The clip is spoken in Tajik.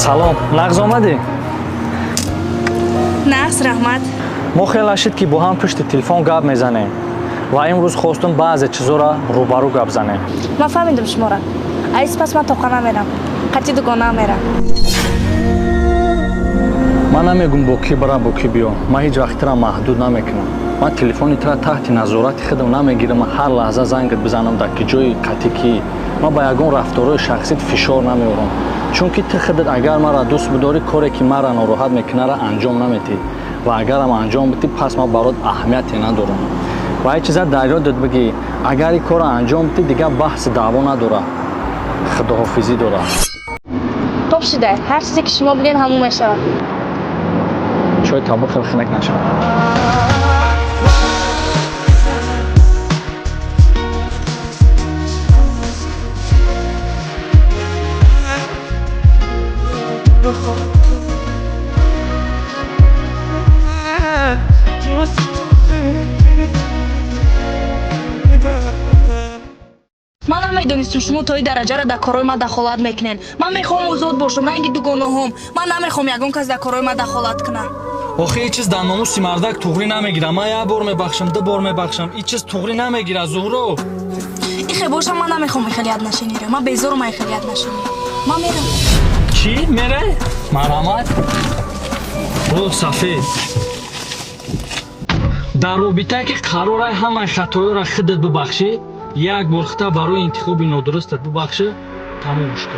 Салом, нағз омадӣ? Нағз, раҳмат. Мо хеле нашид, ки бо ҳам пушти телефон гап мезанем ва имрӯз хостум баъзе чизоро рӯбарӯ гап занем. Ман фаҳмидам шуморо. Аз пас ман тоқа намерам, қатъи дугонаам мерам. Ман намегум бо кӣ бара, бо кӣ биё. Ман ҳеҷ вақт тира маҳдуд намекунам. Ман телефони тира таҳти назорати худам намегирам, ҳар лаҳза зангат бизанам, дар ки ҷои қатъи кӣ. Ман ба ягон рафторҳои шахсит фишор намеорам, чунки ту худат агар маро дӯст бидорӣ, коре ки маро нороҳат мекунара, анҷом наметиҳӣ ва агарам анҷом бидӣ, пас ман барот аҳамияте надорам. Ва ҳеҷ чиза дар ёдат бигӣ: агар ин корро анҷом бидӣ, дигар баҳси даъво надорад, худоҳофизӣ дорад. Топ шуда, ҳар чизе ки шумо бигӯед, ҳамон мешавад. Чой табо, хел хинак нашавад. Ман намедонистам, шумо то ин дараҷаро дар корҳои ман дахолат мекунед. Ман мехоҳам озод бошам, ранги дугонаҳом. Ман намехоҳам ягон кас дар корҳои ман дахолат кунад. Охи, ин чиз дар номуси мардак туғрӣ намегирад. Ман як бор мебахшам, ду бор мебахшам, ин чиз туғрӣ намегирад, Зуҳро. Ихе бошам, ман намехоҳам ихели отношениро. Ман безорум аз ихели отношения. Ман мерам. Чӣ мере? Марҳамат. О, сафед, дар робитае ки қарорай ҳамаи хатоёро худат бубахшӣ, як бор хута барои интихоби нодурустат бубахшӣ, тамом шуд.